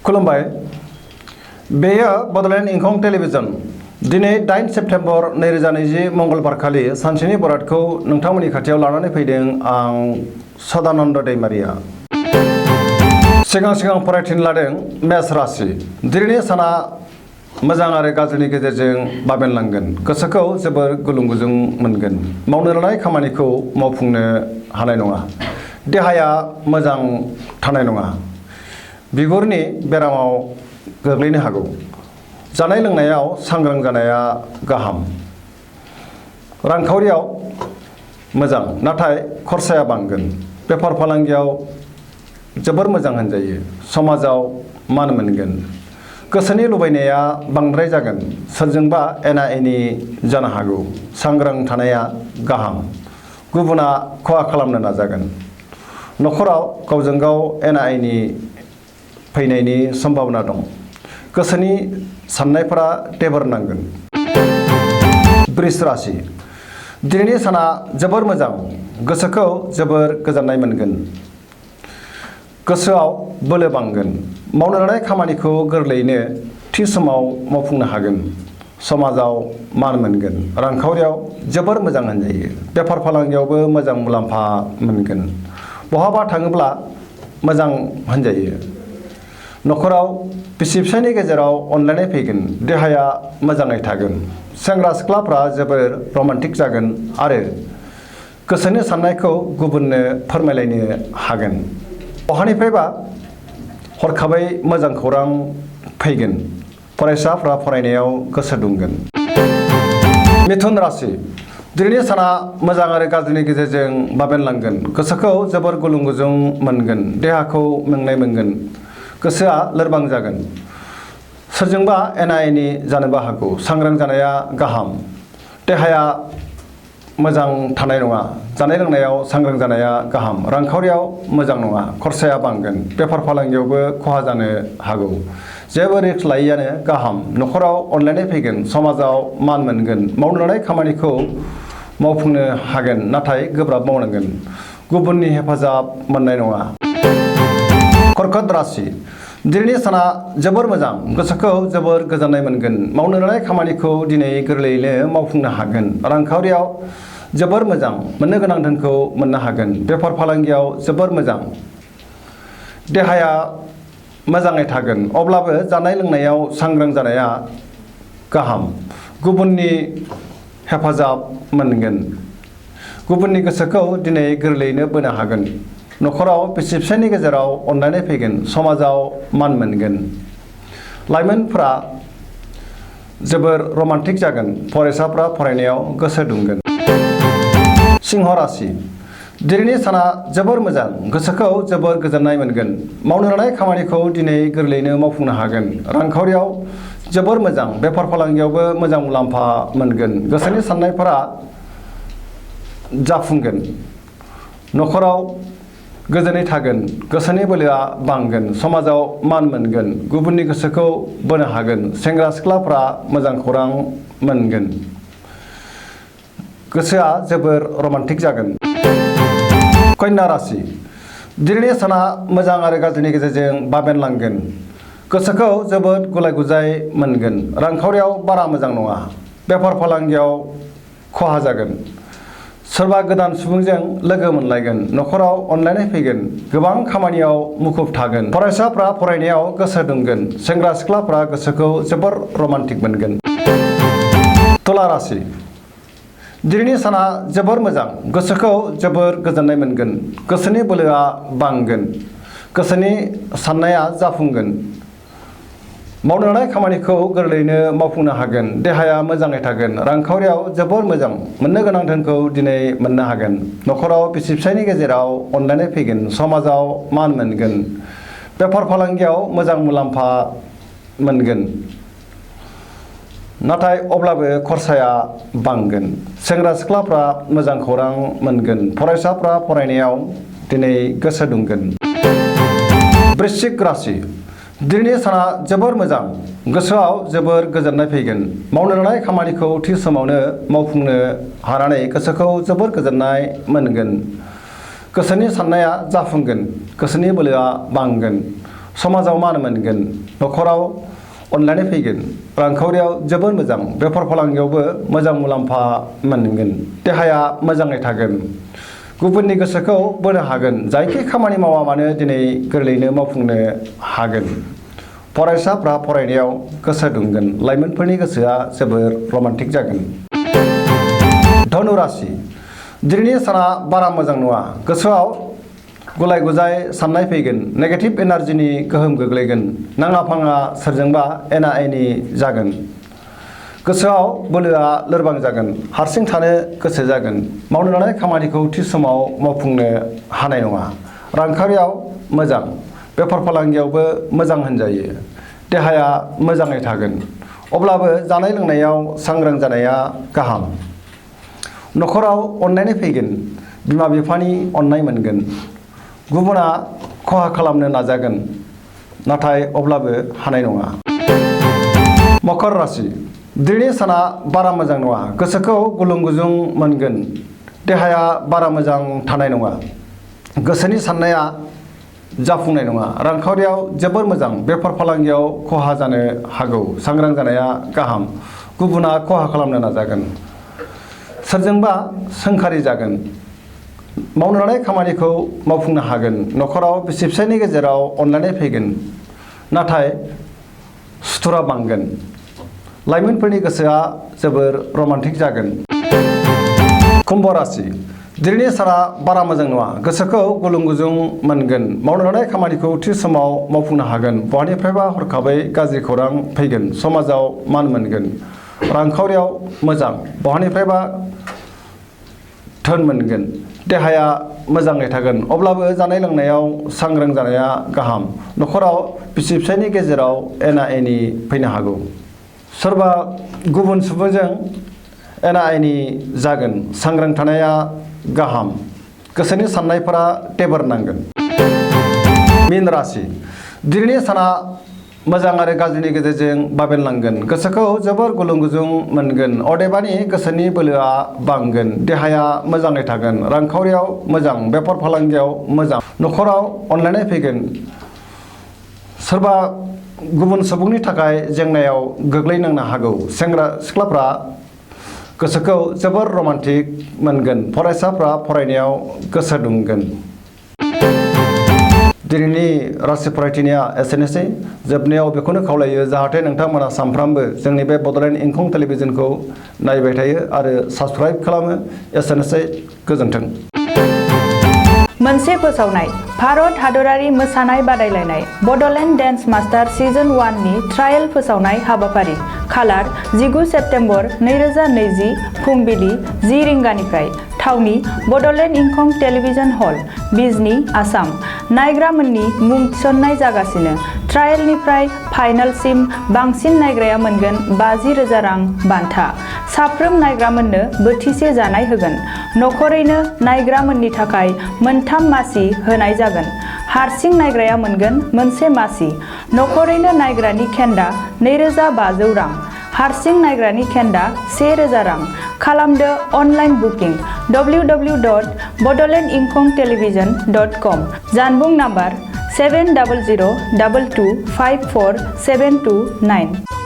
खुलुमबाय बेयो बडलेण्ड इंखं टेलिभिजन दिनै 8 सेप्तेम्बर 2020 मंगलबार खालि सानसेनि बरादखौ नोंथांमोननि खाथियाव लानानै फैदों आं सदानन्द दैमारिया सिगां फरायथिन लादों मेष राशि दिनैनि साना मोजां आरो गाज्रिनि गेजेरजों बाबेनलांगोन गोसोखौ जोबोर गुलुं गुजुं मोनगोन मावनो लानाय खामानिखौ मावफुंनो हानाय नङा देहाया मोजां थानाय नङा बिगुरनि बेरामाव गोग्लैनो हागौ जानाय लोंनायाव सांग्रां जानाया गाहाम रांखावरियाव मोजां नाथाय खरसाया बांगोन बेफार फालांगियाव जोबोर मोजां होनजायो समाजाव मान मोनगोन गोसोनि लुबैनाया बांद्राय जागोन सोरजोंबा एना एनि जानो हागौ सांग्रां थानाया गाहाम गुबुना खहा खालामनो नाजागोन नखराव गावजों गाव एना एनि फैनायनि सम्भावना दं गोसोनि साननायफोरा टेबोर नांगोन बृष राशि दिनैनि साना जोबोर मोजां गोसोखौ जोबोर गोजोननाय मोनगोन गोसोआव बोलो बांगोन मावनो लानाय खामानिखौ गोरलैयैनो थि समाव मावफुंनो हागोन समाजाव मान मोनगोन रांखावरियाव जोबोर मोजां होनजायो बेफार फालांगियावबो मोजां मुलाम्फा मोनगोन बहाबा थाङोब्ला मोजां होनजायो नखराव बिसि फिसायनि गेजेराव अनलायनाय फैगोन देहाया मोजाङै थागोन सेंग्रा सिख्लाफ्रा जोबोर रमान्टिक जागोन आरो गोसोनि साननायखौ गुबुननो फोरमायलायनो हागोन बहानिफ्रायबा हरखाबै मोजां खौरां फैगोन फरायसाफ्रा फरायनायाव गोसो दुंगोन मिथुन राशि दिनैनि साना मोजां आरो गाज्रिनि गेजेरजों बाबेनलांगोन गोसोखौ जोबोर गुलुं गुजुं मोनगोन देहाखौ मेंनाय मोनगोन गोसोआ लोरबां जागोन सोरजोंबा एना एनि जानोबो हागौ सांग्रां जानाया गाहाम देहाया मोजां थानाय नङा जानाय लोंनायाव सांग्रां जानाया गाहाम रांखावरियाव मोजां नङा खरसाया बांगोन बेफार फालांगियावबो खहा जानो हागौ जेबो रिस्क लायैयानो गाहाम नखराव अनलायनाय फैगोन समाजाव मान मोनगोन मावनो लानाय खामानिखौ मावफुंनो हागोन नाथाय गोब्राब मावनांगोन गुबुननि हेफाजाब मोननाय नङा कर्कट राशि दिनैनि साना जोबोर मोजां गोसोखौ जोबोर गोजोननाय मोनगोन मावनो लानाय खामानिखौ दिनै गोरलैयैनो मावफुंनो हागोन रांखावरियाव जोबोर मोजां मोननो गोनां धोनखौ मोननो हागोन बेफार फालांगियाव जोबोर मोजां देहाया मोजाङै थागोन अब्लाबो जानाय लोंनायाव सांग्रां जानाया गाहाम गुबुननि हेफाजाब मोनगोन गुबुननि गोसोखौ दिनै गोरलैयैनो बोनो हागोन नखराव बिसि फिसायनि गेजेराव अनलायनाय फैगोन समाजाव मान मोनगोन लाइमोनफ्रा जोबोर रमान्टिक जागोन फरायसाफ्रा फरायनायाव गोसो दुंगोन सिंह राशि दिनैनि साना जोबोर मोजां गोसोखौ जोबोर गोजोननाय मोनगोन मावनो लानाय खामानिखौ दिनै गोरलैयैनो मावफुंनो हागोन रांखावरियाव जोबोर मोजां बेफार फालांगियावबो मोजां मुलाम्फा मोनगोन गोसोनि साननायफोरा जाफुंगोन नखराव गोजोनै थागोन गोसोनि बोलोआ बांगोन समाजाव मान मोनगोन गुबुननि गोसोखौ बोनो हागोन सेंग्रा सिख्लाफ्रा मोजां खौरां मोनगोन गोसोआ जोबोर रमान्टिक जागोन कन्या राशि दिनैनि साना मोजां आरो गाज्रिनि गेजेरजों बाबेनलांगोन गोसोखौ जोबोद गुलाय गुजाय मोनगोन रांखावरियाव बारा मोजां नङा बेफार फालांगियाव खहा जागोन सोरबा गोदान सुबुंजों लोगो मोनलायगोन नखराव अनलायनाय फैगोन गोबां खामानियाव मुखुब थागोन फरायसाफ्रा फरायनायाव गोसो दुंगोन सेंग्रा सिख्लाफ्रा गोसोखौ जोबोर रमान्टिक मोनगोन तुला राशि दिनैनि साना जोबोर मोजां गोसोखौ जोबोर गोजोननाय मोनगोन गोसोनि बोलोआ बांगोन गोसोनि साननाया जाफुंगोन मावनो लानाय खामानिखौ गोरलैयैनो मावफुंनो हागोन देहाया मोजाङै थागोन रांखावरियाव जोबोर मोजां मोननो गोनां धोनखौ दिनै मोननो हागोन नखराव बिसि फिसायनि गेजेराव अनलायनाय फैगोन समाजाव मान मोनगोन बेफार फालांगियाव मोजां मुलाम्फा मोनगोन नाथाय अब्लाबो खरसाया बांगोन सेंग्रा सिख्लाफ्रा मोजां खौरां मोनगोन फरायसाफ्रा फरायनायाव दिनै गोसो दुंगोन वृश्चिक राशि दिनैनि साना जोबोर मोजां गोसोआव जोबोर गोजोननाय फैगोन मावनो लानाय खामानिखौ थि समावनो मावफुंनो हानानै गोसोखौ जोबोर गोजोननाय मोनगोन गोसोनि साननाया जाफुंगोन गोसोनि बोलोआ बांगोन समाजाव मान मोनगोन न'खराव अनलायनाय फैगोन रांखावरियाव जोबोर मोजां बेफार फालांगियावबो मोजां मुलाम्फा मोनगोन देहाया मोजाङै थागोन गुबुननि गोसोखौ बोनो हागोन जायखि खामानि मावा मानो दिनै गोरलैयैनो मावफुंनो हागोन फरायसाफ्रा फरायनायाव गोसो दुंगोन लाइमोनफोरनि गोसोआ जोबोर रमान्टिक जागोन धनु राशि दिनैनि साना बारा मोजां नङा गोसोआव गुलाय गुजाय साननाय फैगोन नेगेटिभ एनार्जिनि गोहोम गोग्लैगोन नाङा फाङा सोरजोंबा एना एनि जागोन गोसोआव बोलोआ लोरबां जागोन हारसिं थानो गोसो जागोन मावनो लानाय खामानिखौ थि समाव मावफुंनो हानाय नङा रांखावरियाव मोजां बेफार फालांगियावबो मोजां होनजायो देहाया मोजाङै थागोन अब्लाबो जानाय लोंनायाव सांग्रां जानाया गाहाम न'खराव अननाय फैगोन बिमा बिफानि अननाय मोनगोन गुबुना खहा खालामनो नाजागोन नाथाय अब्लाबो हानाय नङा मकर राशि दिनैनि साना बारा मोजां नङा गोसोखौ गुलुं गुजुं मोनगोन देहाया बारा मोजां थानाय नङा गोसोनि साननाया जाफुंनाय नङा रांखावरियाव जोबोर मोजां बेफार फालांगियाव खहा जानो हागौ सांग्रां जानाया गाहाम गुबुना खहा खालामनो नाजागोन सोरजोंबा सोंखारि जागोन मावनो लानाय खामानिखौ मावफुंनो हागोन न'खराव बिसि फिसायनि गेजेराव अनलायनाय फैगोन नाथाय सुथुरा बांगोन लाइमोनफोरनि गोसोआ जोबोर रमान्टिक जागोन कुम्भ राशि दिनैनि साना बारा मोजां नङा गोसोखौ गुलुं गुजुं मोनगोन मावनो लानाय खामानिखौ थि समाव मावफुंनो हागोन बहानिफ्रायबा हरखाबै गाज्रि खौरां फैगोन समाजाव मान मोनगोन रांखावरियाव मोजां बहानिफ्रायबा धोन मोनगोन देहाया मोजाङै थागोन अब्लाबो जानाय लोंनायाव सांग्रां जानाया गाहाम न'खराव बिसि फिसायनि गेजेराव एना एनि फैनो हागौ सोरबा गुबुन सुबुंजों एना एनि जागोन सांग्रां थानाया गाहाम गोसोनि साननायफोरा टेबोर नांगोन मीन राशि दिनैनि साना मोजां आरो गाज्रिनि गेजेरजों बाबेनलांगोन गोसोखौ जोबोर गुलुं गुजुं मोनगोन अदेबानि गोसोनि बोलोआ बांगोन देहाया मोजाङै थागोन रांखावरियाव मोजां बेफार फालांगियाव मोजां न'खराव अनलायनाय फैगोन सोरबा गुबुन सुबुंनि थाखाय जेंनायाव गोग्लैनांनो हागौ सेंग्रा सिख्लाफ्रा गोसोखौ जोबोर रमान्टिक मोनगोन फरायसाफ्रा फरायनायाव गोसो दुंगोन दिनैनि राशि फरायथिनाया एसेनोसै जोबनायाव बेखौनो खावलायो जाहाथे नोंथांमोना सानफ्रामबो जोंनि बे बड'लेण्ड इंखं टेलिभिजनखौ नायबाय थायो आरो साबस्क्राइब खालामो एसेनोसै गोजोन्थों मोनसे फोसावनाय भारत हादरारि मोसानाय बादायलायनाय बड'लेण्ड डेन्स मास्टार सिजन 1 नि ट्रायल फोसावनाय हाबाफारि खालार 19 सेप्तेम्बर 2020 फुंबिलि 10 रिंगानिफ्राय थावनि बड'लेण्ड इंखं टेलिभिजन हल बिजनी आसाम नायग्रामोननि मुं थिसननाय जागासिनो ट्रायलनिफ्राय फाइनालसिम बांसिन नायग्राया मोनगोन 50,000 रां बान्था साफ्रोम नायग्रामोननो बोथिसे जानाय होगोन नखरैनो नायग्रामोननि थाखाय मोनथाम मासि होनाय जागोन हारसिं नायग्राया मोनगोन मोनसे मासि नखरैनो नायग्रानि खेन्दा 2,500 रां हारसिं नायग्रानि खेन्दा 1,000 रां खालामदो अनलाइन बुकिं www.bodolandinkhongtelevision.com जानबुं नाम्बार 7002254729